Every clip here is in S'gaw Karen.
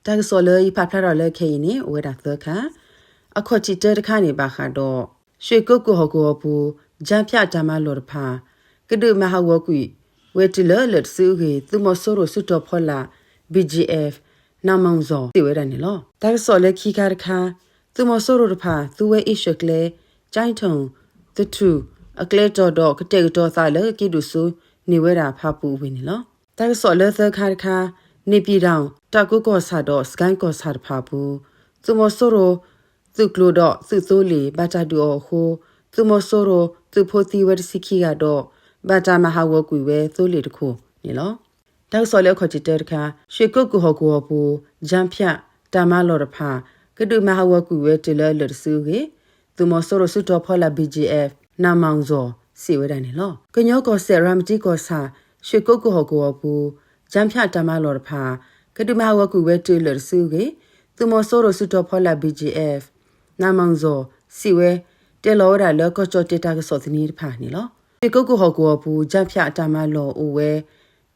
တၢ်ကစီၣ်လၢယဖးဖျါထီၣ်လၢခဲအံၤန့ၣ် အိၣ်ဝဲဒၣ်သၢခါ, အခီၣ်ထံးတၢတခါန့ၣ် ဘၣ်ဃးဒီး ရွှေကုက္ကိုဟီၣ်ကဝီၤပူၤ ကြားဖြတ်တၢ်မၤလီၢ်တဖၣ် ကဒုးမၤဟးဂီၤကွံာ်ဝဲတုၤလၢအလၢာ်တစုအဂ့ၢ် သုးမီၤစိရိၤစုတီၤဖီလာ် ဘီၣ်ကၠံအ့ၣ် နၢ်မီၣ်စီၣ် စံးဝဲဒၣ်န့ၣ်လီၤ. တၢ်ကစီၣ်လၢခံခါတခါ, သုးမီၤစိရိၤတဖၣ် သူဝဲအ့ရှၢၣ်ကျဲ ကၠဲထၢၣ် သထူၣ် အကျဲတီၤဒီး ကတဲာ်ကတီၤသးလၢကက့ၤဒိၣ်စိန့ၢ်ဝဲဒၣ်ဖၣ်ပူၣ်အဝ့ၢ်န့ၣ်လီၤ. တၢ်ကစီၣ်လၢသၢခါတခါ, န့ၣ်ပံၤတၣ် တၢ်ကိးကီၢ်ဆၣ်ဒီး စကဲကီၢ်ဆၣ်တဖၣ်အပူၤ သုးမီၤစိရိၤ သုးကျိၤဒီးသုးသိလ့ၣ် ဘၣ်တၢ်ဒုးအီၤအဃိ သုးမီၤစိရိၤသုးဖိသံဝဲတဆံခံဂၤဒီး ဘၣ်တၢ်မၤဟးဂီၤကွံာ်ဝဲသိလ့ၣ်တခိၣ်န့ၣ်လီၤ. တၢ်ကစီၣ်လၢအခီၣ်ထံးတၢတခါ, ရွှေကုက္ကိုဟီၣ်ကဝီၤပူၤ ကြားဖြတ် တၢ်မၤလီၢ်တဖၣ် ကဒုးမၤဟးဂီၤကွံာ်ဝဲတုၤလၢအလၢာ်တစုအဂ့ၢ် သုးမီၤစိရိၤစုတီၤဖီလာ် ဘီၣ်ကၠံအ့ၣ် နၢ်မီၣ်စီၣ် စံးဝဲဒၣ်န့ၣ်လီၤ. ကညီကီၢ်စဲၣ် ရၤမတံကီၢ်ဆၣ် ရွှေကုက္ကိုဟီၣ်ကဝီၤပူၤ ကြားဖြတ် တၢ်မၤလီၢ်တဖၣ် ကဒုးမၤဟးဂီၤကွံာ်ဝဲတုၤအလၢာ်တစုအဂ့ၢ် သုးမီၤစိရိၤစုတီၤဖီလာ် ဘီၣ်ကၠံအ့ၣ် နၢ်မီၣ်စီၣ် စံးဝဲ တဲလီၤဝဲဒၣ်လၢကီၢ်ကၠီၣ်တဲၣ်တၢ်ကစီၣ်သန့တဖၣ်န့ၣ်လီၤ. ရွှေကုက္ကိုဟီၣ်ကဝီၤပူၤ ကြားဖြတ် တၢ်မၤလီၢ်အိၣ်ဝဲ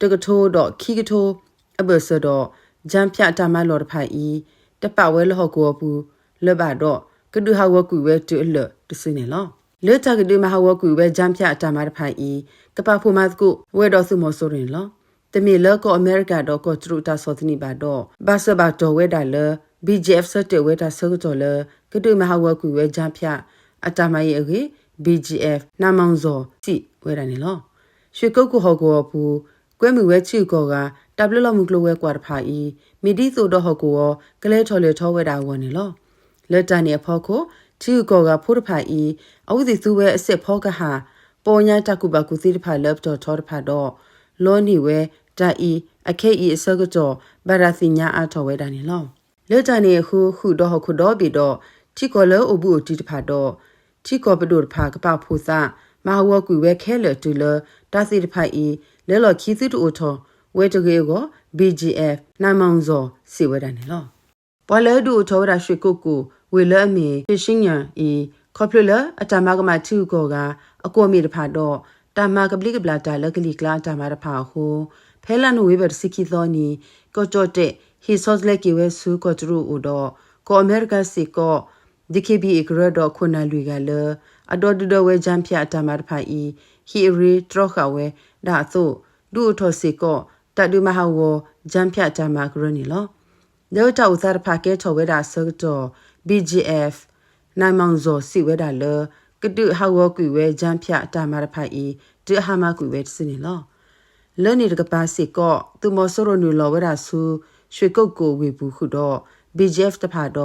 တကထိဒီးခံကထိ အဘၢၣ်စၢၤဒီး ကြားဖြတ် တၢ်မၤလီၢ်တဖၣ်အံၤ တပာ်ဝဲလၢဟီၣ်ကဝီၤပူၤလၢၤဘၣ်ဒီး ကဒုးဟးဂီၤကွံာ်ဝဲတုၤအလၢာ်တစုန့ၣ်လီၤ. လၢတၢ်ကဒုးမၤဟးဂီၤကွံာ်ဝဲ ကြားဖြတ် အတၢ်မၤတဖၣ်အံၤ ကပာ်ဖှိၣ်မၤသကိးဝဲဒီးသုးမီၤစိရိၤန့ၣ်လီၤ. တမ့ၢ်လၢကီၢ်အမဲရကၤဒီးကီၢ်တရူးတၢ်ကစီၣ်သန့ဘၣ်ဒီး ဘၣ်ဆၢဘၣ်တီၢ်ဝဲဒၣ်လၢ ဘီၣ်ကၠံအ့ၣ် ဆၢတဲာ်ဝဲတၢ်ဆၢကတီၢ်လၢ ကဒုးမၤဟးဂီၤကွံာ်ဝဲ ကြားဖြတ် အတၢ်မၤအံၤအဂ့ၢ် ဘီၣ်ကၠံအ့ၣ် နၢ်မီၣ်စီၣ် စံးဝဲဒၣ်န့ၣ်လီၤ. ရွှေကုက္ကိုဟီၣ်ကဝီၤပူၤ ကွဲမုာ်ဝဲထံဂုၤကီၢ်ဂၤ တၢ်ဘျၢလီၢ်မုၢ်ကျိၤဝဲၤကွာ်တဖၣ်အံၤ မ့ၢ်ဒ်သိးဒီးဟီၣ်ကဝီၤ ကလဲၤထီၣ်လဲၤထီဝဲဒၣ်အဂီၢ်န့ၣ်လီၤ. လၢတၢ်န့ၣ်အဖီခိၣ် ထံဂုၤကီၢ်ဂၤဖိတဖၣ်အံၤ အဝဲသ့ၣ်သူဝဲအစဲးဖီကဟၣ် ပီညါတၢ်ကူၣ်ဘၣ်ကူၣ်သ့တဖၣ်လၢအပတီၢ်ထီတဖၣ်ဒီး လီန့ၢ်ဝဲတၢ်အံၤ အခဲအံၤအဆၢကတီၢ် ဘၣ်တၢ်သ့ၣ်ညါအါထီၣ်ဝဲဒၣ်န့ၣ်လီၤ. လၢတၢ်န့ၣ်အဃိ ဃုာ်ဒီးဟီၣ်ခိၣ်ဒီဘ့ၣ်ဒီး ထံကီၢ်လၢအိၣ်ဘူးအိၣ်တံၢ်တဖၣ်ဒီး ထံကီၢ်ပဒိၣ်တဖၣ် ကပာ်ဖှိၣ်သး မၤဟးဂီၤကွံာ်ဝဲခဲလၢာ်တုၤလၢ တၢ်သ့ၣ်တဖၣ်အံၤ လဲၤလီၢ်ခံသုတအိၣ်ထီၣ်ဝဲတဂ့ၤအဂီၢ် ဘီၣ်ကၠံအ့ၣ် နၢ်မီၣ်စီၣ် စံးဝဲဒၣ်န့ၣ်လီၤ. ပှၤလၢဒုးအိၣ်ထီၣ်ဝဲဒၣ် ရွှေကုက္ကို ဝ့ၢ်လၢအမ့ၢ် ရွှေဆံညါ အံၤ ခီဖျိလၢအတၢ်မၤကမၣ်ထံဂုၤကီၢ်ဂၤ အကွီၢ်မ့ၢ်တဖၣ်ဒီး တၢ်မၤကဘျံးကဘျၣ်တၢ်လၢကလံၤကျါအတၢ်မၤတဖၣ်အဃိ ဖဲလါနိၣ်ဝ့ဘၢၣ်တဆံခံသီနံၤ ကီၢ်ကၠီၣ်တဲၣ် ဟ့ၣ်ဆီတလဲက့ၤဝဲဆူကီၢ်တရူးအအိၣ်ဒီး ကီၢ်အမဲရကၤစ့ၢ်ကီး ဒံၣ်ခ့ဘံၣ်အ့ၣ်ကရၢဒီးခိၣ်နၢ်လွံၢ်ဂၤလၢ အဒီဒုၣ်ဒီဝဲ ကြားဖြတ် အတၢ်မၤတဖၣ်အံၤ ဟ့ၣ်အရ့တြီဃာ်ဝဲဒၣ်အသိး ဒုးအိၣ်ထီၣ်စ့ၢ်ကီး တၢ်ဒုးမၤဟးဂီၤ ကြားဖြတ် တၢ်မၤကရၢန့ၣ်လီၤ. လၢတၢ်အိၣ်သးတဖၣ်ကဲထီၣ်ဝဲဒၣ်အဆၢကတီၢ် ဘီၣ်ကၠံအ့ၣ် နၢ်မီၣ်စီၣ် စံးဝဲဒၣ်လၢ ကဒုးဟးဂီၤကွံာ်ဝဲ ကြားဖြတ် အတၢ်မၤတဖၣ်အံၤ တုၤအဟါမၢ်ကွံာ်ဝဲတစုန့ၣ်လီၤ. လၢန့ၣ်တကပၤစ့ၢ်ကီး သုးမီၤစိရိၤနုာ်လီၤဝဲဒၣ်ဆူ ရွှေကုက္ကို ဝ့ၢ်ပူၤဃုာ်ဒီး ဘီၣ်ကၠံအ့ၣ် တဖၣ်ဒီး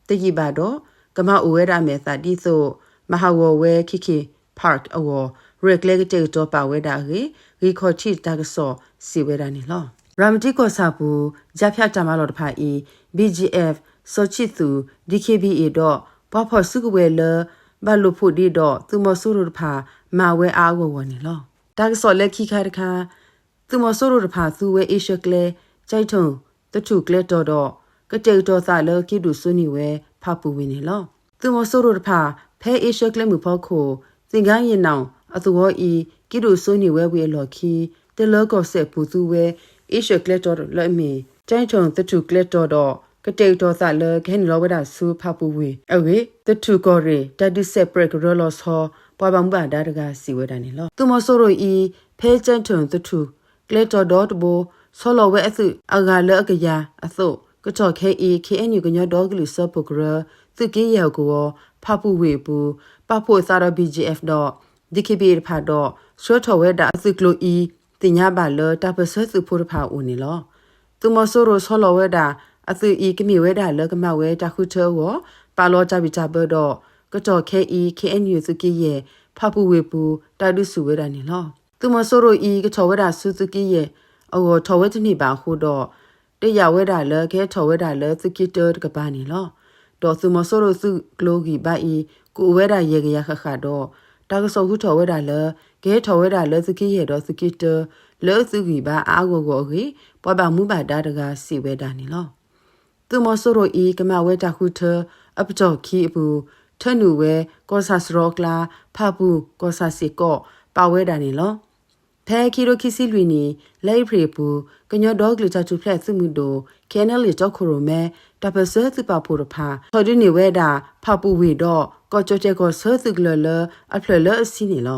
တယံာ်ဘၣ်ဒီး ကမၤအိၣ်ဝဲဒၣ်အမဲာ်သးဒ်သိး မၤဟးဂီၤဝဲ ခ့ခ့ၣ် park အဂီၢ် ရဲၣ်ကျဲၤကတဲာ်ကတီၤပာ်ဝဲဒၣ်အဂ့ၢ် ဂံၢ်ခီၣ်ထံးတၢ်ကစီၣ်စံးဝဲဒၣ်န့ၣ်လီၤ. ရၤမတံကီၢ်ဆၣ်ပူၤ ကြားဖြတ် တၢ်မၤလီၢ်တဖၣ်အံၤ ဘီၣ်ကၠံအ့ၣ် စီၤဆံၣ်သူး ဒံၣ်ခ့ဘံၣ်အ့ၣ်ဒီး ပှၤဖီၣ်စုကဝဲၤလၢ ဘၣ်လိာ်ဖိးဒ့ဒီး သုးမီၤစိရိၤတဖၣ် မၤဝဲအါအါဂီၢ်ဂီၢ်န့ၣ်လီၤ. တၢ်ကစီၣ်လၢခံခါတခါ သုးမီၤစိရိၤတဖၣ်သူဝဲအ့ရှၢၣ်ကျဲ ကၠဲထၢၣ် သထူၣ်ကျဲတီၤဒီး ကတဲာ်ကတီၤသးလၢက့ၤဒိၣ်စိန့ၢ်ဝဲ ဖၣ်ပူၣ်ဝ့ၢ်န့ၣ်လီၤ. သုးမီၤစိရိၤတဖၣ် ဖဲအ့ရှၢၣ်ကျဲမုၢ်ဖီခိၣ် သင်္ဃန်းညီနောင် အသဝီအံၤ က့ၤဒိၣ်စိန့ၢ်ဝဲဝံၤအလီၢ်ခံ တလၢကီၢ်စဲၣ်ပူၤသူဝဲ အ့ရှၢၣ်ကျဲတီၤလၢအမ့ၢ် ကၠဲထၢၣ် သထူၣ်ကျဲတီၤဒီး ကတဲာ်ကတီၤသးလၢကဟဲနုာ်လီၤဝဲဒၣ်ဆူဖၣ်ပူၣ်ဝ့ၢ်အဂ့ၢ် သထူၣ်ကီၢ်ရ့ၣ် တၢ်ဒုးစဲးပြဲးကရၢလီၤဆီ ပှၤဘၣ်မူဘၣ်ဒါတဂၤစံးဝဲဒၣ်န့ၣ်လီၤ. သုးမီၤစိရိၤအံၤ ဖဲကၠဲထၢၣ် သထူၣ်ကျဲတီၤဒီတဘိ ဆီလီၤဝဲအသုးအဂၤလၢအကယၤအသိး ကတီၢ်ခဲအံၤ ခ့ၣ်အဲၣ်ယူၣ် ကညီဒီကလုာ်စၢဖှိၣ်ကရၢ သုးက့ယဲၢ်အကဝီၤ ဖၣ်ပူၣ်ဝ့ၢ်အပူၤ ပာ်ဖှိၣ်အသးဒီး ဘီၣ်ကၠံအ့ၣ်ဒီး ဒံၣ်ခ့ဘံၣ်အ့ၣ်တဖၣ်ဒီး ဆှၢထီၣ်ဝဲဒၣ်အသုးကျိၤအံၤ သ့ၣ်ညါဘၣ်လၢတၢ်ပၢၢ်ဆၢသုးဖိတဖၣ်အအိၣ်န့ၣ်လီၤ. သုးမီၤစိရိၤဆီလီၤဝဲဒၣ်အသုးအံၤ ကမ့ၢ်ဝဲဒၣ်လၢကမၤဝဲတၢ်ဃုထၢအဂီၢ် ပာ်လီၤတၢ်ဘံၣ်တၢ်ဘၢဒီး ကတီၢ်ခဲအံၤ ခ့ၣ်အဲၣ်ယူၣ် သုးက့ယဲၢ် ဖၣ်ပူၣ်ဝ့ၢ်ပူၤ တၢ်ဒုးဆူၣ်ဝဲဒၣ်န့ၣ်လီၤ. သုးမီၤစိရိၤအံၤ ကထီၣ်ဝဲဒၣ်ဆူသုးက့ယဲၢ်အဂီၢ် ထီၣ်ဝဲတန့ၢ်ဘၣ်အဃိဒီး တယာ်ဝဲဒၣ်လၢကဟဲထီၣ်ဝဲဒၣ်လၢသုးက့တၢတကပၤန့ၣ်လီၤ. ဒီးသုးမီၤစိရိၤသုးကျိၤဂံၢ်ဘါအံၤ ကအိၣ်ဝဲဒၣ်ယဲၢ်ကယၤဃၣ်ဃၣ်ဒီး တၢ်ကစီၣ်ဟူထီၣ်ဝဲဒၣ်လၢ ကဟဲထီၣ်ဝဲဒၣ်လၢသုးက့ယဲၢ်ဒီးသုးက့တၢ လၢသုးဂံၢ်ဘါအါအါဂီၢ်ဂီၢ်အဂ့ၢ် ပှၤဘၣ်မူဘၣ်ဒါတဂၤစံးဝဲဒၣ်န့ၣ်လီၤ. သုးမီၤစိရိၤအံၤ ကမၤဝဲတၢ်ဃုထၢအပတီၢ်ခံအပူၤ ထၢနုာ်ဝဲ ကီၢ်ဆၣ်စရီအကျါ ဖၣ်ပူၣ်ကီၢ်ဆၣ်စ့ၢ်ကီး ပာ်ဝဲဒၣ်န့ၣ်လီၤ. ဖဲခံကထိခံဆံလွံၢ်နံၣ် လါအ့ဖြ့ၣ်အပူၤ ကညီဒီကလုာ်တၢ်ထူၣ်ဖျဲးသုးမုၢ်ဒိၣ် KNLA တီခိၣ်ရိၣ်မဲ တၢ်ပၢၢ်ဆၢသုးပာ်ဖှိၣ်တဖၣ် ထီၣ်ဒုးန့ၢ်ဝဲဒၣ် ဖၣ်ပူၣ်ဝ့ၢ်ဒီး ကီၢ်ကၠီၣ်တဲၣ်ကီၢ်ဆၢသုးကလၢၤလၢအဖျၢၣ်လၢအဆံန့ၣ်လီၤ.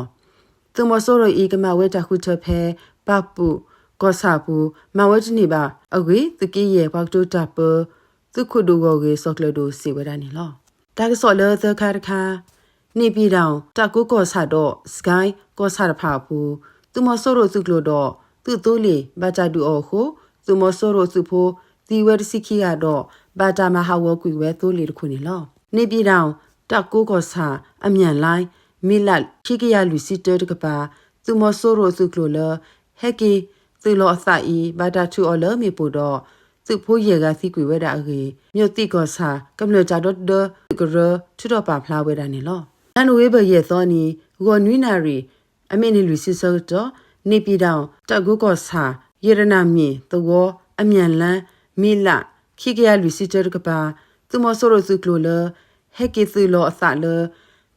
သုးမီၤစိရိၤအံၤ ကမၤဝဲတၢ်ဃုထၢဖဲ ပၣ်ပူၣ်ကီၢ်ဆၣ်အပူၤ မၤဝဲတန့ၢ်ဘၣ်အဂ့ၢ် သုးက့ယဲၢ်ပှၤကတိၤတၢ်ပၢ သုးခိၣ်ဒိၣ်ဂီၢ်ဂ့ၢ်စီၤကျၢၤဒိၣ်စံးဝဲဒၣ်န့ၣ်လီၤ. တၢ်ကစီၣ်လၢသၢခါတခါ န့ၣ်ပၠံၣ်တီၣ် တၢ်ကိးကီၢ်ဆၣ်ဒီး စကဲကီၢ်ဆၣ်တဖၣ်အပူၤ သုးမီၤစိရိၤသုးကျိၤဒီး သုးသိလ့ၣ် ဘၣ်တၢ်ဒုးအီၤအဃိ သုးမီၤစိရိၤသုးဖိသံဝဲတဆံခံဂၤဒီး ဘၣ်တၢ်မၤဟးဂီၤကွံာ်ဝဲသိလ့ၣ်တခိၣ်န့ၣ်လီၤ. န့ၣ်ပၠံၣ်တီၣ် တၢ်ကိးကီၢ်ဆၣ် အမၠၣ်လါ မ့ၢ်လး ခံကယၤလွံၢ်ဆံတၢတကပၤ သုးမီၤစိရိၤသုးကျိၤလၢ ဟဲက့ၤသုးလီၤအသးအံၤ ဘၣ်တၢ်ထုးအီၤလၢမ့ၣ်ပိၢ်ဒီး သုးဖိယဲၢ်ဂၤသံကွံာ်ဝဲဒၣ်အဂ့ၢ် မျိးသံၣ်ကီၢ်ဆၣ် ကမျၢၢ်တၢ်ဒီတဒၢသုးကရၢ ထုးထီၣ်ပာ်ဖျါဝဲဒၣ်န့ၣ်လီၤ. လါနိၣ်ဝ့ဘၢၣ်ယဲၢ်သီနံၤ ဂီၤနွံနၣ်ရံၣ် အမံးနံးလွံၢ်ဆံဆၢကတီၢ် န့ၣ်ပၠံၣ်တီၣ် တၢ်ကိးကီၢ်ဆၣ် ယရနၣ်မ့ၣ်သဝီ အမၠၣ်လါ မ့ၢ်လး ခံကယၤလွံၢ်ဆံတၢတကပၤ သုးမီၤစိရိၤသုးကျိၤလၢ ဟဲက့ၤသုးလီၤအသးလၢ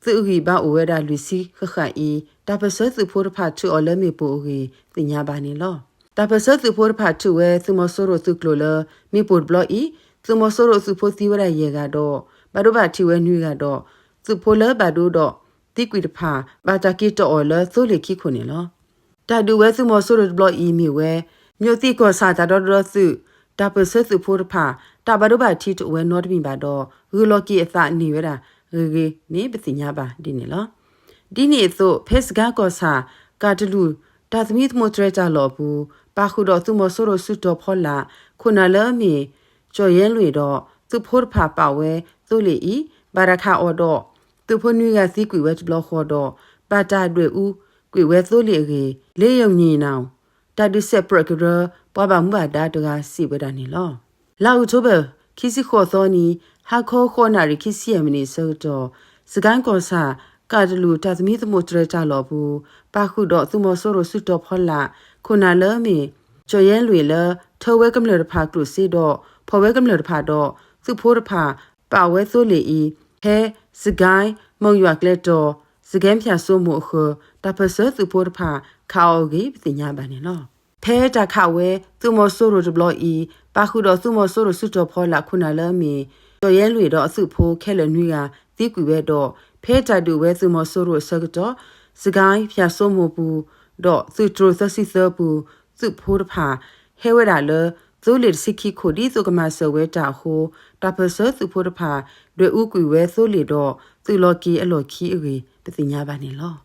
သုးအဂံၢ်ဘါအိၣ်ဝဲဒၣ်လွံၢ်ဆံဃၣ်ဃၣ်အံၤ တၢ်ပၢၢ်ဆၢသုးဖိတဖၣ်ထုးအီၤလၢမ့ၣ်ပိၢ်အဂ့ၢ် သ့ၣ်ညါဘၣ်န့ၣ်လီၤ. တၢ်ပၢၢ်ဆၢသုးဖိတဖၣ်ထုးဝဲသုးမီၤစိရိၤသုးကျိၤလၢ မ့ၣ်ပိၢ်တဘျီအံၤ သုးမီၤစိရိၤသုးဖိသံဝဲဒၣ်ယဲၢ်ဂၤဒီး ဘၣ်ဒိဘၣ်ထံးဝဲနွံဂၤဒီး သုးဖိလၢဘၣ်ဒိဒီးသံကွံာ်တဖၣ် ဘၣ်တၢ်က့ၤတီၢ်အီၤလၢသိလ့ၣ်ခံခိၣ်န့ၣ်လီၤ. တၢ်ဒုးဝဲသုးမီၤစိရိၤတဘျီအံၤမ့ၢ်ဝဲ မျိးသံၣ်ကီၢ်ဆၣ်တၢ်ဒီတဒၢသုး တၢ်ပၢၢ်ဆၢသုးဖိတဖၣ် တၢ်ဘၣ်ဒိဘၣ်ထံးတအိၣ်ဝဲနီတမံၤဘၣ်ဒီး ဂုာ်လီၤက့ၤအသးန့ၢ်ဝဲဒၣ်ဂ့ၤဂ့ၤန့ၣ် ပသ့ၣ်ညါဘၣ်ဒ်န့ၣ်လီၤ. ဒ်န့ၣ်အသိး ဖဲစကဲကီၢ်ဆၣ် ကၣ်တလူၢ် တၢ်သမံသမိးတြဲၤတၢ်လီၢ်အပူၤ ပာ်ဃုာ်ဒီးသုးမီၤစိရိၤစုတီၤဖီလာ် ခိၣ်နၢ်လၢအမ့ၢ် ကၠီၣ်ယဲလွံၢ်ဒီး သုးဖိတဖၣ်ပာ်ဝဲသိလ့ၣ်အံၤ ဘၣ်တၢ်ခးအီၤဒီး သုးဖိနွံဂၤသံကွံာ်ဝဲတဘျီဃီဒီး ဘၣ်တၢ်ဒွဲၣ်အူကွံာ်ဝဲသိလ့ၣ်အဂ့ၢ် လ့ယိၤနံၣ်နၣ် တၢ်ဒုးစဲးပြၢးကရၢ ပှၤဘၣ်မူဘၣ်ဒါတဂၤစံးဝဲဒၣ်န့ၣ်လီၤ. လါအီးကထိဘၢၣ် ခံဆံဃိးသီနံၤ ဟါခီဃိးနၣ်ရံၣ်ခံဆံယဲၢ်မံးနံးအဆၢကတီၢ် စကဲကီၢ်ဆၣ် ကၣ်တလူၢ်တၢ်သမံသမိးတြဲၤတၢ်လီၢ်အပူၤ ပာ်ဃုာ်ဒီးသုးမီၤစိရိၤစုတီၤဖီလာ် ခိၣ်နၢ်လၢအမ့ၢ် ကၠီၣ်ယဲလွံၢ်လၢ ထၢဝဲကမျၢၢ်တဖၣ်ကျိၣ်စ့ဒီး ဖီၣ်ဝဲကမျၢၢ်တဖၣ်ဒီး သုးဖိတဖၣ် ပာ်ဝဲသိလ့ၣ်အံၤ ဖဲ စကဲ မုၢ်ယွၤကျဲတီၤ စကဲဖၠၣ်စိမိၤအဃၢၤ တၢ်ပၢၢ်ဆၢသုးဖိတဖၣ် ခးအီၤအဂ့ၢ် ပသ့ၣ်ညါဘၣ်န့ၣ်လီၤ. ဖဲတၢ်ခးဝဲသုးမီၤစိရိၤတဘျီအံၤ ပာ်ဃုာ်ဒီးသုးမီၤစိရိၤစုတီၤဖီလာ်ခိၣ်နၢ်လၢအမ့ၢ် ကၠီၣ်ယဲလွံၢ်ဒီးအသုးဖိခဲလၢာ်နွံဂၤ သံကွံာ်ဝဲဒီး ဖဲတၢ်ဒုးဝဲသုးမီၤစိရိၤအဆၢကတီၢ် စကဲဖၠၣ်စိမိၤပူၤ ဒီးသုးတြိၤသၢဆံသၢပူၤ သုးဖိတဖၣ် ဟဲဝဲဒၣ်လၢ သိလ့ၣ်တဆံခံခိၣ် ဒ်သိးကမၤစၢၤဝဲတၢ်အဃိ တၢ်ပၢၢ်ဆၢသုးဖိတဖၣ် ဒွဲၣ်အူကွံာ်ဝဲသိလ့ၣ်ဒီး သုးလီၤက့ၤအလီၢ်ခံအဂ့ၢ် ပသ့ၣ်ညါဘၣ်န့ၣ်လီၤ.